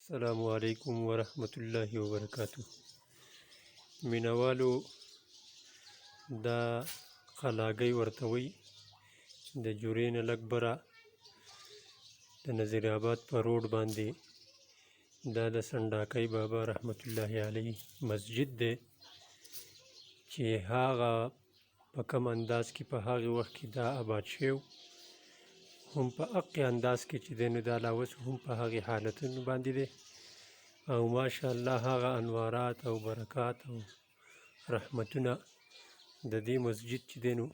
السلام علیکم ورحمت الله وبرکاته. مینوالو، دا قلاګۍ ورته وایي، د جورې نه لږ بره د نظیر آباد په روډ باندې دا د سنډاکۍ بابا رحمت الله علیه مسجد دی، چې هغه په کوم انداز کې په هغې وخت کې دا آباد شوی، هم په اقې انداز کې چې دی نو دا لا اوس هم په هغې حالتونو باندې دی. او ماشاءالله هغه انوارات او برکات او رحمتونه د دې مسجد چې دی نو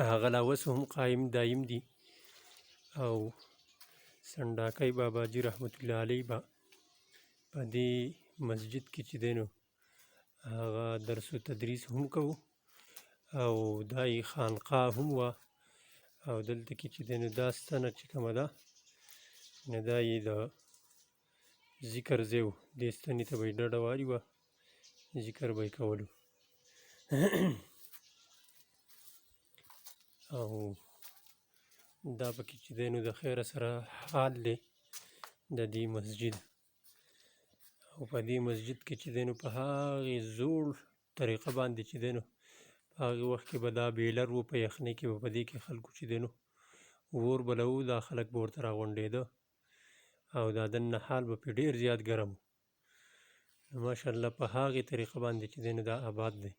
هغه لا اوس هم قایم دایم دي. او سنډاکۍ باباجي رحمت الله علیه به په دې مسجد کې چې دی نو هغه درس و تدریس هم کوو، او دا یې خانقاه هم وه. او دلته کې چې دی نو دا ستنه چې کومه ده نو دا یې د ذکر ځای و، دې ستنې ته به یې ډډه واري وه، ذکر به یې کولو. او دا پکې چې دی نو د خیره سره حال دی د دې مسجد. او په دې مسجد کې چې دی نو په هغې زوړ طریقه باندې چې دی نو په هغې وخت کې به دا بیلر و، په یخنۍ کې به په دې کې خلکو چې دی نو اور بلوو، دا خلک به ورته راغونډېده، او دا دننه حال به پرې ډېر زیات ګرم و. نو ماشاءالله په هغې طریقه باندې چې دی نو دا آباد دی.